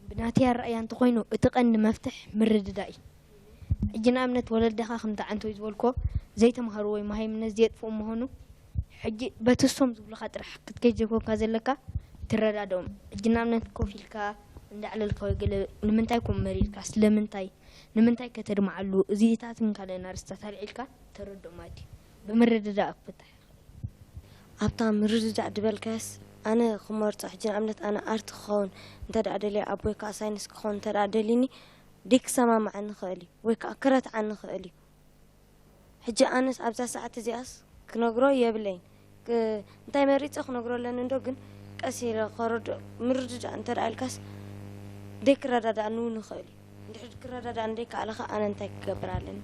ብናተይ ኣረኣእያ እንተኾይኑ እቲ ቀንዲ መፍትሕ ምርድዳእ እዩ። ሕጂ ንኣብነት ወለድኻ ከምቲ ዓንተወይ ዝበልኮ ዘይተምሃሩ ወይ መሃይምነት ዘየጥፍኡ ምዃኑ ሕጂ በቲ እሶም ዝብሉኻ ጥራሕ ክትከይድ ዘይኮንካ ዘለካ ትረዳድኦም። ሕጂ ንኣብነት ኮፍ ኢልካ እንዳዕለልካ ወይ ገለ ንምንታይ ከምኡ መሪርካ ስለምንታይ ንምንታይ ከተድምዓሉ እዚኢታትን ካልእን ኣርእስታት ኣልዒልካ ተረድኦም ማለት እዩ። ብምርድዳእ ክፍታሕ ይኽእል። ኣብታ ምርድዳእ ድበልካያስ ኣነ ክመርጾ ሕጂ ንኣብነት ኣነ ኣርት ክኸውን እንተ ደኣ ደልየ ኣቦይ ከኣ ሳይንስ ክኸውን እንተ ደኣ ደልዩኒ ደይክሰማምዓኒ ይኽእል እዩ ወይ ከኣ ክረትዓኒ ይኽእል እዩ። ሕጂ ኣነስ ኣብዛ ሰዓት እዚኣስ ክነግሮ የብለይን። ክ- እንታይ መሪጸ ክነግሮ ኣለኒ እንዶ ግን ቀስ ኢለ ከረድኦ ምርድዳእ እንተ ደኣ ኢልካስ ደይክረዳዳእኒ እውን ይኽእል እዩ። እንድሕር ክረዳዳእኒ ደይከኣለ ኸኣ ኣነ እንታይ ክገብር ኣለኒ?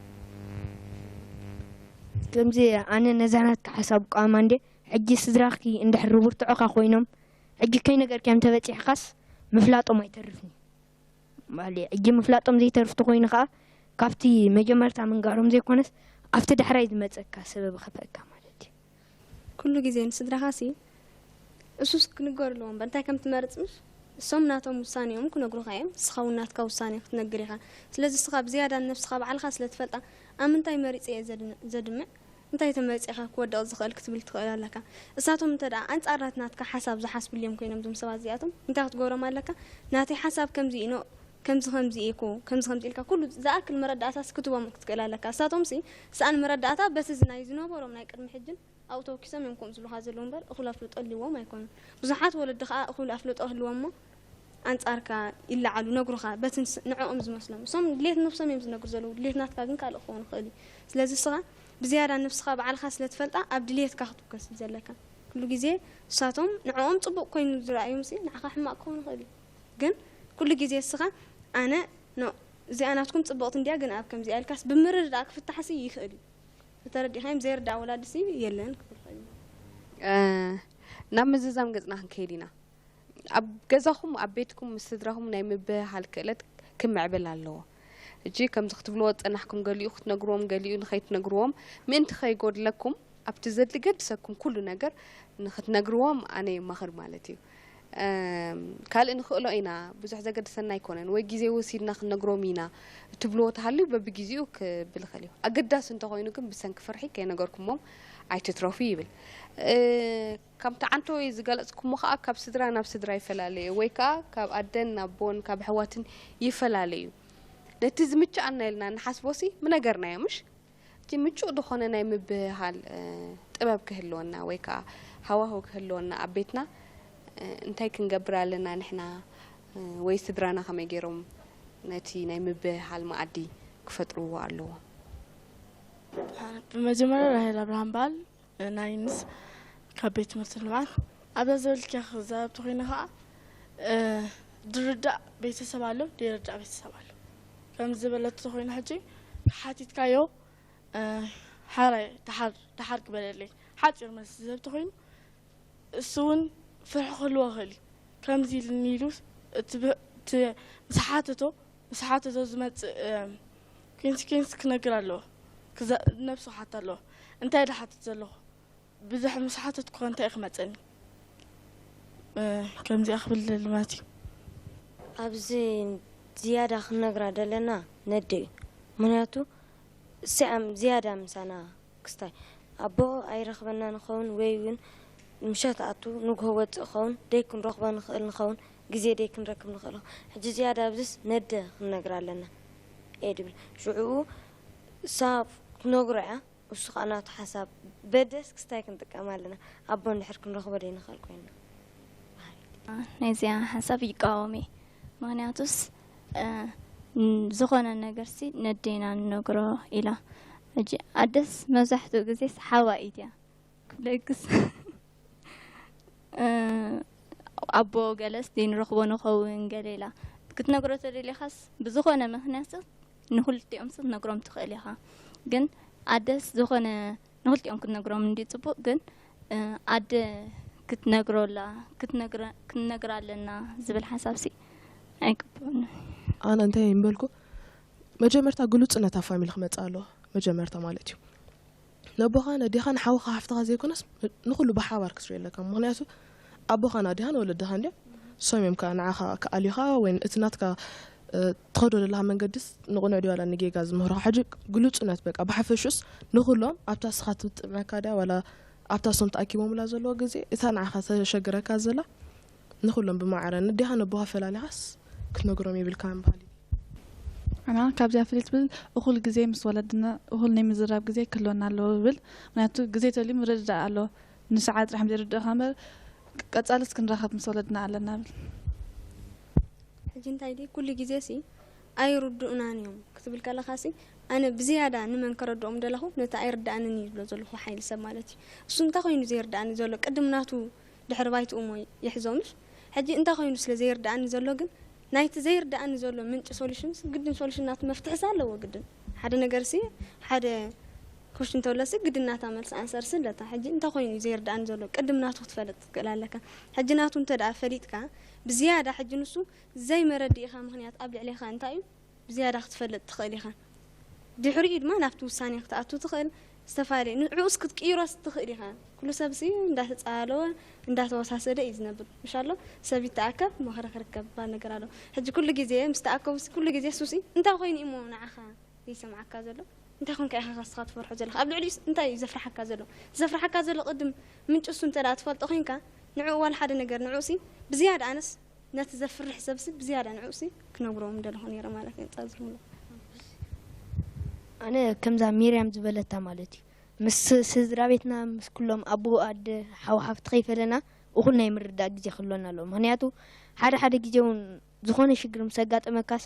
ከምዚ ኣነ ነዛ ናትካ ሓሳብ እቃወማ እንዴ ሕጂ ስድራኺ እንድሕር ርብርትዖኻ ኮይኖም ሕጂ ከይነገርካዮም ተበጺሕኻስ ምፍላጦም ኣይተርፍን እዩ። በሊ ሕጂ ምፍላጦም ዘይተርፍ ተኾይኑ ኸዓ ካብቲ መጀመርታ ምንጋሮም ዘይኮነስ ኣብቲ ዳሕራይ ዝመጸካ ሰበብ ይኸፍአካ ማለት እዩ። ኩሉ ግዜ ንስድራኻሲ እሱስ ክንገሩ ኣለዎ እምበር እንታይ ከም ትመርጽ ምሽ እሶም ናቶም ውሳኔኦም ክነግሩኻ እዮም። ንስኻ እውን ናትካ ውሳኔ ክትነግር ኢኻ። ስለዚ እስኻ ብዝያዳ ንነብስኻ ባዕልኻ ስለ ትፈልጣ ኣብ ምንታይ መሪጸ እየ ዘድምዕ እንታይ ተመሪጸ ኢኻ ክወድቕ ዝኽእል ክትብል ትኽእል ኣለካ። እሳቶም እንተ ደኣ ኣንጻር ናትካ ሓሳብ ዝሓስቡ ድዮም ኮይኖም እዞም ሰባት እዚኣቶም እንታይ ክትገብሮም ኣለካ? ናተይ ሓሳብ ከምዚ ኢኖ ከምዚ ከምዚ እየ እኮ ከምዚ ከምዚ ኢልካ ኩሉ ዝኣክል መረዳእታስ ክትቦም ክትክእል ኣለካ። እሳቶም ሲ ስኣን መረዳእታ በቲ ናይ ዝነበሮም ናይ ቅድሚ ሕጅን ኣብኡ ተወኪሶም እዮም ከምኡ ዝብሉኻ ዘለዉ እምበር እኹል ኣፍልጦ ኣልዎም ኣይኮኑን። ብዙሓት ወለዲ ኸኣ እኹል ኣፍልጦ ህልዎም እሞ ኣንጻርካ ይለዓሉ ነግሩኻ በቲ ንዕኦም ዝመስሎም። እሶም ድሌት ነብሶም እዮም ዝነግሩ ዘለዉ ድሌት ናትካ ግን ካልእ ክኸውን ይኽእል እዩ። ስለዚ እስኻ ብዝያዳ ንብስኻ ባዕልኻ ስለ ትፈልጣ ኣብ ድሌትካ ክትውከስ እዩ ዘለካ። ኩሉ ግዜ እሳቶም ንዕኦም ጽቡቕ ኮይኑ ዝረኣዮም ሲ ንዓኻ ሕማቕ ክኸውን ይኽእል እዩ። ግን ኩሉ ግዜ እስኻ ኣነ no እዚኣ ናትኩም ጽብቕቲ እንድያ ግን ኣብ ከምዚኣ ኢልካስ ብምርድዳእ ክፍታሕሲ ይኽእል እዩ። ተረዲኻዮም ዘይርዳእ ወላዲሲ የለን ክብል ኸይኑ። ናብ ምዝዛም ገጽና ክንከይድ ኢና። ኣብ ገዛኹም ኣብ ቤትኩም ምስ ስድራኹም ናይ ምብህሃል ክእለት ክምዕብል ኣለዎ። ሕጂ ከምዚ ክትብልዎ ዝጸናሕኩም ገሊኡ ክትነግርዎም ገሊኡ ንኸይትነግርዎም ምእንቲ ከይጎድለኩም ኣብቲ ዘድሊ ገድሰኩም ኩሉ ነገር ንኽትነግርዎም ኣነ የማኽር ማለት እዩ። ካልእ ንኽእሎ ኢና ብዙሕ ዘገድሰና ኣይኮነን ወይ ግዜ ወሲድና ክንነግሮም ኢና እትብልዎ ተሃልዩ በብግዜኡ ክብል ይኽእል እዩ። ኣገዳሲ እንተኾይኑ ግን ብሰንኪ ፍርሒ ከይነገርኩሞም ኣይትትረፉ ይብል። ከምቲ ዓንተወይ ዝገለጽኩሞ ከኣ ካብ ስድራ ናብ ስድራ ይፈላለ እዩ ወይ ከኣ ካብ ኣደን ኣቦን ካብ ኣሕዋትን ይፈላለ እዩ። ነቲ ዝምችኣና ኢልና ንሓስቦሲ ምነገርናዮ ምሽ? እቲ ምቹእ ዝኾነ ናይ ምብህሃል ጥበብ ክህልወና ወይ ከዓ ሃዋህው ክህልወና ኣብ ቤትና እንታይ ክንገብር ኣለና ንሕና ወይ ስድራና ከመይ ገይሮም ነቲ ናይ ምብህሃል መኣዲ ክፈጥርዎ ኣለዎም? ብመጀመርያ ራሄል ኣብርሃም በሃል ናይንስ ካብ ቤት ትምህርቲ ልምዓት ኣብዛ ዝበልክያ ክዛረብ ተኮይነ ከዓ ድርዳእ ቤተሰብ ኣሎ ደይርዳእ ቤተሰብ ኣሎ ከም ዝበለት ተኮይነ ሕጂ ሓቲትካዮ ሓራይ ደሓር ደሓር ክበለለይ ሓፂር መልሲ ዝህብ ተኮይኑ እሱ እውን ፍርሒ ክህልዎ ይኽእል እዩ ከምዚ ኢልኒ ኢሉ እቲ ምስ ሓተቶ ምስ ሓተቶ ዝመፅእ ኮንስኬንስ ክነግር ኣለዎ ነብሱ ክሓታ ኣለዎ እንታይ ድሓትት ዘለኹ ብዙሕ ምስ ሓተትኩ እንታይ እዩ ክመፀኒ ከምዚኣ ክብል ደሊ ማለት እዩ ኣብዚ ዝያዳ ክንነግራ ደለና ነደ እዩ ምክንያቱ እሲኣም ዝያዳ ምሳና ክስታይ ኣቦ ኣይረኽበና ንኸውን ወይ እውን ምሸት ኣቱ ንግሆ ወፅእ ኸውን ደይ ክንረኽቦ ንኽእል ንኸውን ግዜ ደይ ክንረክብ ንኽእል ሕጂ ዝያዳ ኣብዝስ ነደ ክንነግር ኣለና እየ ድብል ሽዑኡ እሳ ክትነግሮ እያ እሱ ከዓ ናቱ ሓሳብ በደስ ክስታይ ክንጥቀም ኣለና ኣቦ እንድሕር ክንረኽቦ ደይ ንኽእል ኮይና ናይዚኣ ሓሳብ ይቃወም እየ ምክንያቱስ ዝኾነ ነገርሲ ነዴና ንነግሮ ኢላ ሕጂ ኣደስ መብዛሕትኡ ግዜስ ሓዋኢት እያ ክብለግስ ኣቦ ገለስ ዘይንረኽቦ ንኸውን ገለ ኢላ ክትነግሮ ተደሊኻስ ብዝኾነ ምክንያት ንክልቲኦም ክትነግሮም ትኽእል ኢኻ ግን ኣደስ ዝኾነ ንክልቲኦም ክትነግሮም እንዲ ጽቡቅ፣ ግን ኣደ ክትነግሮላ ክትነግራ ኣለና ዝብል ሓሳብሲ ኣይቅበሉን። ኣነ እንታይ ይምበልኩ፣ መጀመርታ ግሉጽነት ኣብ ፋሚሊ ክመጽእ ኣለዎ። መጀመርታ ማለት እዩ፣ ነቦኻ ነዴኻ ንሓውኻ ሓፍትኻ ዘይኮነስ ንኩሉ ብሓባር ክትሪኦ ኣለካ። ምክንያቱ ኣቦኻ ናዴኻ ንወለድኻ እንዲዮም፣ እሶም እዮም ከዓ ንዓኻ ክኣልዩኻ ወይ እቲ ናትካ ትኸዶ ዘለኻ መንገድስ ንቕኑዕ ድዩ ዋላ ንጌጋ ዝምህሩኻ። ሕጂ ግሉጽነት በቃ ብሓፈሹስ ንኩሎም ኣብታ ስኻ ትጥዕመካ ድያ ዋላ ኣብታ እሶም ተኣኪቦምላ ዘለዎ ግዜ እታ ንዓኻ ተሸግረካ ዘላ ንኩሎም ብማዕረ ነዴኻ ነቦኻ ፈላሊኻስ ክትነግሮም የብልካን በሃሊ። ኣና ካብዚኣ ፍልይ ትብል እኹል ግዜ ምስ ወለድና እኹል ናይ ምዝራብ ግዜ ክህልወና ኣለዎ ይብል። ምክንያቱ ግዜ ተልዩ ምርድዳእ ኣሎ። ንሰዓ ጥራሕ ዘይርድእኻ እምበር ቀጻልስ ክንራኸብ ምስ ወለድና ኣለና ብል። ሕጂ እንታይ ድዩ ኩሉ ግዜ ሲ ኣይርድኡናን እዮም ክትብል ከለኻ ሲ ኣነ ብዝያዳ ንመን ከረድኦም ደለኹ ነቲ ኣይርድኣንን እዩ ዝብሎ ዘለኹ ሓይሊ ሰብ ማለት እዩ። እሱ እንታይ ኮይኑ ዘይርድኣኒ ዘሎ ቅድም ናቱ ድሕሪ ባይትኡ እሞ ይሕዞ ምሽ? ሕጂ እንታይ ኮይኑ ስለ ዘይርድኣኒ ዘሎ ግን ናይቲ ዘይርድኣኒ ዘሎ ምንጪ ሶሉሽንስ ግድን ሶሉሽን ናቱ መፍትሕስ ኣለዎ ግድን ሓደ ነገር ሲ ሓደ ኩሽን ተብለሲ ግድን ናታ መልሲ ኣንሰርሲ ኣለታ። ሕጂ እንታይ ኮይኑ እዩ ዘይርድኣኒ ዘሎ ቅድም ናቱ ክትፈልጥ ትኽእል ኣለካ። ሕጂ ናቱ እንተ ደኣ ፈሊጥካ ብዝያዳ ሕጂ ንሱ ዘይመረድኢኻ ምኽንያት ኣብ ልዕሌኻ እንታይ እዩ ብዝያዳ ክትፈልጥ ትኽእል ኢኻ። ድሕሪኡ ድማ ናብቲ ውሳኔ ክትኣቱ ትኽእል ዝተፈላለየ ንዕኡስ ክትቅይሮስ ትኽእል ኢኻ። ኩሉ ሰብ ሲ እንዳተጻለወ እንዳተወሳሰደ እዩ ዝነብር ምሽ ኣሎ ሰብ ይተኣከብ መኸረ ክርከብ ባል ነገር ኣሎ። ሕጂ ኩሉ ግዜ ምስ ተኣከቡ ሲ ኩሉ ግዜ ሱሲ እንታይ ኮይኑ እሞ ንዓኻ ዘይሰምዓካ ዘሎ እንታይ ኮንካ ኢኻ ካስኻ ትፈርሖ ዘለኻ ኣብ ልዕሊኡስ እንታይ እዩ ዘፍርሓካ ዘሎ ዘፍርሓካ ዘሎ ቅድም ምንጭሱ እንተ ደኣ ትፈልጦ ኮንካ ንዕኡ ዋላ ሓደ ነገር ንዕኡ ሲ ብዝያዳ ኣነስ ነቲ ዘፍርሕ ሰብ ሲ ብዝያዳ ንዕኡ ሲ ክነግሮም ደለኹ ነይረ ማለት እዩ ጻዝሙሎ ኣነ ከምዛ ሚርያም ዝበለታ ማለት እዩ ምስ ስድራ ቤትና ምስ ኩሎም ኣቦ ኣደ ሓው ሓፍቲ ከይፈለና እኹል ናይ ምርዳእ ግዜ ክህልወና ኣለዎ ምክንያቱ ሓደ ሓደ ግዜ እውን ዝኾነ ሽግር ምስ ኣጋጠመካስ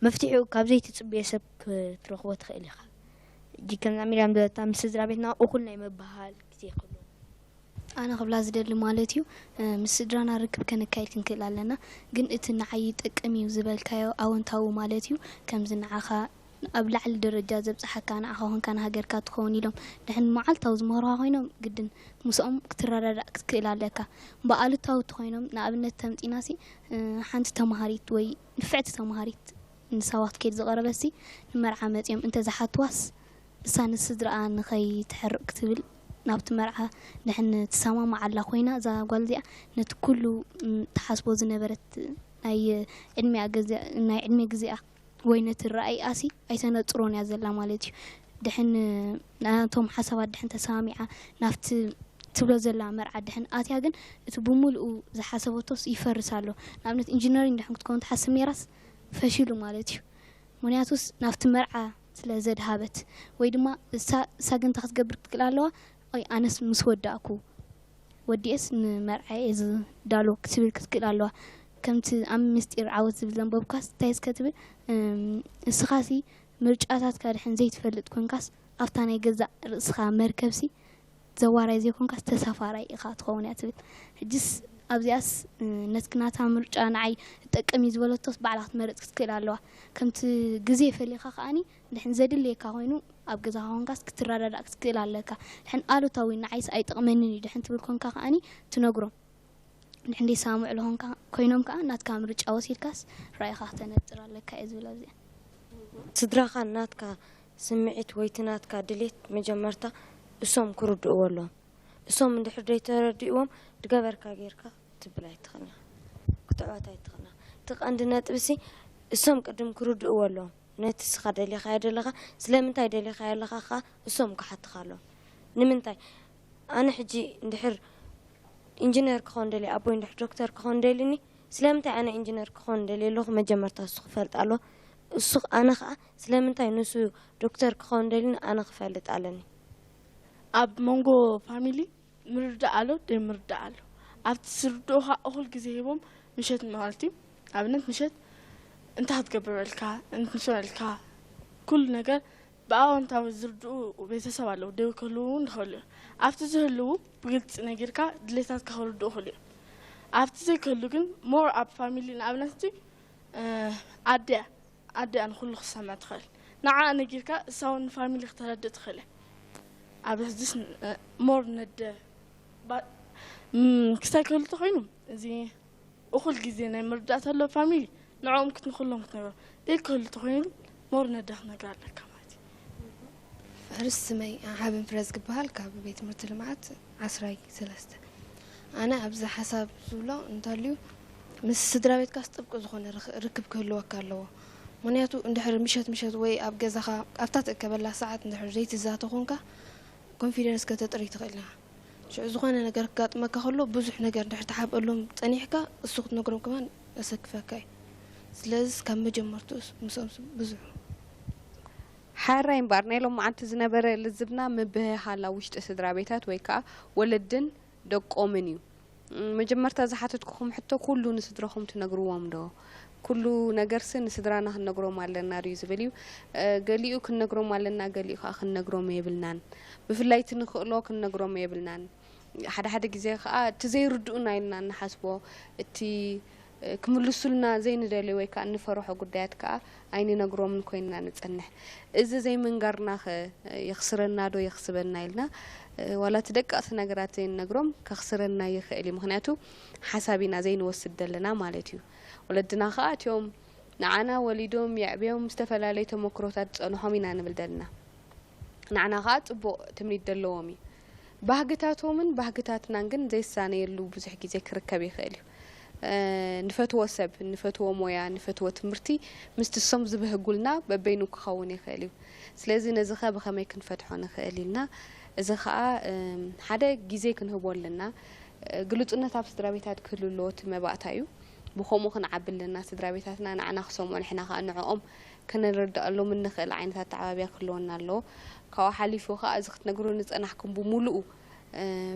መፍትሒኡ ካብ ዘይትፅበዮ ሰብ ክትረኽቦ ትኽእል ኢኻ። ሕጂ ከምዛ ሚርያም ዝበለታ ምስ ስድራ ቤትና እኹል ናይ ምብህሃል ግዜ ክህልወና። ኣነ ክብላ ዝደሊ ማለት እዩ ምስ ስድራና ርክብ ከነካይድ ክንክእል ኣለና ግን እቲ ንዓይ ይጠቅም እዩ ዝበልካዮ ኣወንታዊ ማለት እዩ ከምዚ ንዓኻ ኣብ ላዕሊ ደረጃ ዘብፅሓካ ንዓኻ ኮንካ ንሃገርካ ትኸውን ኢሎም ድሕን መዓልታዊ ዝምህሩኻ ኮይኖም ግድን ምስኦም ክትረዳዳእ ክትክእል ኣለካ። ብኣሉታዊ ተኮይኖም ንኣብነት ተምፂናሲ ሓንቲ ተማሃሪት ወይ ንፍዕቲ ተማሃሪት ንሳዋ ክትከይድ ዝቐረበሲ ንመርዓ መፂኦም እንተዝሓትዋስ እሳ ንስድርኣ ንኸይተሕርቕ ክትብል ናብቲ መርዓ ድሕን ትሰማማዕ ኣላ ኮይና እዛ ጓል እዚኣ ነቲ ኩሉ ትሓስቦ ዝነበረት ናይ ዕድሚኣ ግዜ ናይ ዕድመ ግዜኣ ወይ ነቲ ራእይኣሲ ኣይተነጽሮን እያ ዘላ ማለት እዩ። ድሕን ናቶም ሓሳባት ድሕን ተሰማሚዓ ናብቲ ትብሎ ዘላ መርዓ ድሕን ኣትያ ግን እቲ ብምሉኡ ዝሓሰበቶስ ይፈርስ ኣሎ። ንኣብነት ኢንጂነሪንግ ድሕን ክትከውን ትሓስብ ነይራስ ፈሺሉ ማለት እዩ። ምክንያቱስ ናብቲ መርዓ ስለ ዘድሃበት ወይ ድማ እሳ እሳ ግን እንታይ ክትገብር ክትክእል ኣለዋ ኣይ ኣነስ ምስ ወዳእኩ ወዲኤስ ንመርዓ እየ ዝዳሎ ክትብል ክትክእል ኣለዋ። ከምቲ ኣብ ምስጢር ዓወት ዝብል ዘንበብካስ እንታይ እስከ ትብል እስኻሲ ምርጫታትካ ድሕን ዘይትፈልጥ ኮንካስ ኣብታ ናይ ገዛእ ርእስኻ መርከብሲ ዘዋራይ ዘይኮንካስ ተሳፋራይ ኢኻ ትኸውን እያ ትብል። ሕጅስ ኣብዚኣስ ነትኪ ናታ ምርጫ ንዓይ እጠቅም እዩ ዝበለቶስ ባዕላ ክትመርጽ ክትክእል ኣለዋ። ከምቲ ግዜ ፈሊኻ ከኣኒ ድሕን ዘድልየካ ኮይኑ ኣብ ገዛኻ ኮንካስ ክትረዳዳእ ክትክእል ኣለካ። ድሕን ኣሉታዊ ንዓይስ ኣይጠቕመንን እዩ ድሕን ትብል ኮንካ ከኣኒ ትነግሮም። ድሕን ዘይሰማምዑ ዝኾንካ ኮይኖም ከኣ ናትካ ምርጫ ወሲድካስ ራኢኻ ክተነጽር ኣለካ እየ ዝብል ኣብዚኣ። ስድራኻ ናትካ ስምዒት ወይ እቲ ናትካ ድሌት መጀመርታ እሶም ክርድእዎ ኣለዎም። እሶም እንድሕር ዘይተረዲእዎም ድገበርካ ጌርካ ክትብል ኣይትኽእልን ኢኻ። ክትዕወት ኣይትኽእልን ኢኻ። እቲ ቀንዲ ነጥቢ ሲ እሶም ቅድም ክርድእዎ ኣለዎም። ነቲ እስኻ ደሊኻዮ ደለኻ ስለምንታይ ደሊኻዮ ኣለኻ ከኣ እሶም ክሓቱኻ ኣለዎም። ንምንታይ ኣነ ሕጂ እንድሕር ኢንጂነር ክኸውን ደልየ ኣቦይ እንድሕር ዶክተር ክኸውን ደልዩኒ ስለምንታይ ኣነ ኢንጂነር ክኾን ደልየ ኣለኹ መጀመርታ እሱ ክፈልጥ ኣለዎ እሱ ኣነ ኸዓ ስለምንታይ ንሱ ዶክተር ክኾን ደልዩኒ ኣነ ክፈልጥ ኣለኒ። ኣብ መንጎ ፋሚሊ ምርዳእ ኣሎ ደይ ምርዳእ ኣሎ ኣብቲ ዝርድኡኻ እኹል ግዜ ሂቦም ምሸት ማለት እዩ ኣብነት ምሸት እንታይ ክትገብር በልካ እንታይ በልካ ኩሉ ነገር ብኣወንታዊ ዝርድኡ ቤተሰብ ኣለዉ ደው ክህልዉ እውን ይኽእሉ እዮም ኣብቲ ዝህልዉ ብግልፂ ነጊርካ ድሌታትካ ክርድኡ ይኽእሉ እዮም ኣብቲ ዘይክህሉ ግን ሞር ኣብ ፋሚሊ ንኣብነት ኣደ ኣደ እያ ንኹሉ ክትሰምዕ ትኽእል ንዓኣ ነጊርካ እሳ እውን ንፋሚሊ ክተረድእ ትኽእል እያ ኣብ ሕዝስ ሞር ነደ ክስታይ ክህሉ ተኮይኑ እዚ እኩል ግዜ ናይ ምርዳእ ተሎ ፋሚሊ ንዕኦም ክትንክሎም ክትነግሮ ኢል ክህሉ ተኮይኑ ሞር ነደ ክነግር ኣለካ ማለት እዩ። ሕርስ ስመይ ሓበን ፍረዝ ክበሃል ካብ ቤት ትምህርቲ ልምዓት ዓስራይ ሰለስተ። ኣነ ኣብዚ ሓሳብ ዝብሎ እንተልዩ ምስ ስድራ ቤትካስ ጥብቂ ዝኾነ ርክ- ርክብ ክህልወካ ኣለዎ። ምክንያቱ እንድሕር ምሸት ምሸት ወይ ኣብ ገዛኻ ኣብታ ትእከበላ ሰዓት እንድሕር ዘይትዛተ ኮንካ ኮንፊደንስ ከተጥሪ ትኽእል ኢኻ። ሽዑ ዝኾነ ነገር ክጋጥመካ ከሎ ብዙሕ ነገር እንድሕር ትሓብአሎም ጸኒሕካ እሱ ክትነግሮም ከማን የሰክፈካ እዩ። ስለዚስ ካብ መጀመርትኡስ ምስኦም ብዙሕ ሓራይ እምበኣር ናይ ሎማዓንቲ ዝነበረ ልዝብና ምብህሃል ኣብ ውሽጢ ስድራ ቤታት ወይ ከዓ ወለድን ደቆምን እዩ። መጀመርታ ዝሓተትኩኹም ሕቶ ኩሉ ንስድራኹም ትነግርዎም ዶ? ኩሉ ነገርሲ ንስድራና ክንነግሮም ኣለና ድዩ ዝብል እዩ። ገሊኡ ክንነግሮም ኣለና፣ ገሊኡ ከዓ ክንነግሮም የብልናን። ብፍላይ እቲ ንኽእሎ ክንነግሮም የብልናን። ሓደ ሓደ ግዜ ከዓ እቲ ዘይርድኡና ኢልና እንሓስቦ፣ እቲ ክምልሱልና ዘይንደልዮ ወይ ከዓ እንፈርሖ ጉዳያት ከዓ ኣይንነግሮምን ኮይንና ንፀንሕ። እዚ ዘይምንጋርና ኸ የኽስረና ዶ የኽስበና ኢልና ዋላ እቲ ደቀቕቲ ነገራት ዘይንነግሮም ከኽስረና ይኽእል እዩ። ምኽንያቱ ሓሳብ ኢና ዘይንወስድ ዘለና ማለት እዩ። ወለድና ከዓ እቲኦም ንዓና ወሊዶም የዕብዮም ዝተፈላለዩ ተመክሮታት ዝፀንሖም ኢና ንብል ዘለና። ንዓና ከዓ ፅቡቕ ትምኒት ዘለዎም እዩ። ባህግታቶምን ባህግታትናን ግን ዘይሳነየሉ ብዙሕ ግዜ ክርከብ ይኽእል እዩ። ንፈትዎ ሰብ፣ ንፈትዎ ሞያ፣ ንፈትዎ ትምህርቲ ምስቲ እሶም ዝበህጉልና በበይኑ ክኸውን ይኽእል እዩ። ስለዚ ነዚ ኸ ብኸመይ ክንፈትሖ ንኽእል ኢልና፣ እዚ ኸዓ ሓደ ግዜ ክንህቦ ኣለና። ግሉጽነት ኣብ ስድራ ቤታት ክህሉ ኣለዎ፣ እቲ መባእታ እዩ። ብኸምኡ ክንዓቢ ኣለና። ስድራ ቤታትና ንዓና ክሰምዑ፣ ንሕና ኸዓ ንዕኦም ከነረድኣሎም እንኽእል ዓይነት ኣተዓባብያ ክህልወና ኣለዎ። ካብኡ ሓሊፉ ኸዓ እዚ ክትነግሩኒ ዝጸናሕኩም ብምሉኡ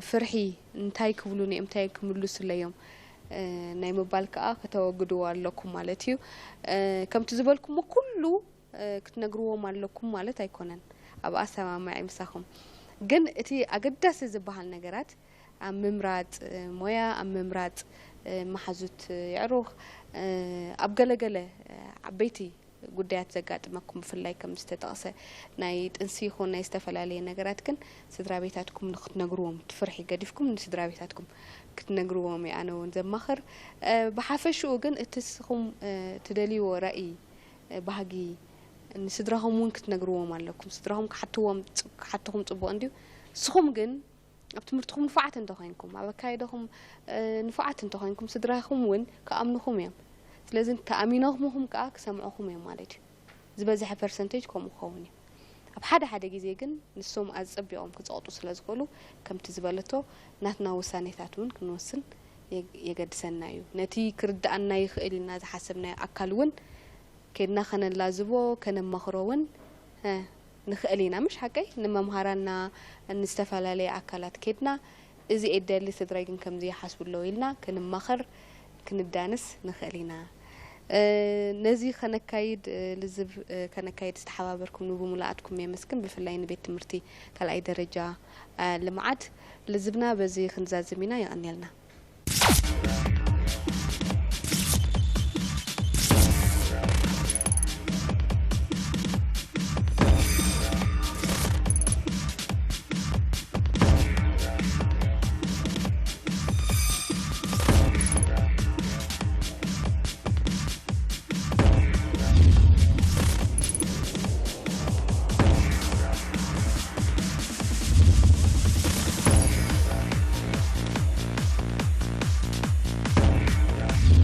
ፍርሒ እንታይ ክብሉኒ እዮም፣ እንታይ ክምልሱለይ እዮም ናይ ምባል ከኣ ከተወግድዎ ኣለኩም ማለት እዩ። ከምቲ ዝበልኩሞ ኩሉ ክትነግርዎም ኣለኩም ማለት ኣይኮነን። ኣብ ኣሰማማዒ ምሳኹም ግን እቲ ኣገዳሲ ዝበሃል ነገራት ኣብ ምምራጽ ሞያ፣ ኣብ ምምራጽ መሓዙት የዕሩኽ፣ ኣብ ገለገለ ዓበይቲ ጉዳያት ዘጋጥመኩም ብፍላይ ከም ዝተጠቕሰ ናይ ጥንሲ ይኹን ናይ ዝተፈላለየ ነገራት ግን ስድራ ቤታትኩም ንክትነግርዎም እቲ ፍርሒ ገዲፍኩም ንስድራ ቤታትኩም ክትነግርዎም እየ ኣነ እውን ዘማኽር። ብሓፈሽኡ ግን እቲ ንስኹም ትደልይዎ ራእይ ባህጊ ንስድራኹም እውን ክትነግርዎም ኣለኩም። ስድራኹም ክሓትዎም ክሓትኹም ፅቡቕ እንድዩ። ንስኹም ግን ኣብ ትምህርትኹም ንፉዓት እንተኾይንኩም፣ ኣብ ኣካይዳኹም ንፉዓት እንተኾይንኩም፣ ስድራኹም እውን ክኣምኑኹም እዮም። ስለዚ ተኣሚኖምኹም ከኣ ክሰምዑኹም እዮም ማለት እዩ። ዝበዝሐ ፐርሰንቴጅ ከምኡ ክኸውን እዩ። ኣብ ሓደ ሓደ ግዜ ግን ንሶም ኣጸቢቖም ክጸቕጡ ስለ ዝኽእሉ፣ ከምቲ ዝበለቶ ናትና ውሳኔታት እውን ክንወስን የገድሰና እዩ። ነቲ ክርድኣና ይኽእል ኢልና ዝሓሰብናዮ ኣካል እውን ኬድና ከነላዝቦ ከነማኽሮ እውን ንኽእል ኢና። ምሽ ሓቀይ ንመምሃራና ንዝተፈላለየ ኣካላት ኬድና እዚ እየ ደሊ ስድራይ ግን ከምዚ ይሓስቡ ኣለዉ ኢልና ክንማኸር ክንዳንስ ንኽእል ኢና። ነዚ ከነካይድ ልዝብ ከነካይድ ዝተሓባበርኩም ንብሙሉኣትኩም የመስግን። ብፍላይ ንቤት ትምህርቲ ካልኣይ ደረጃ ልምዓት ልዝብና በዚ ክንዛዝም ኢና። የቐንየልና።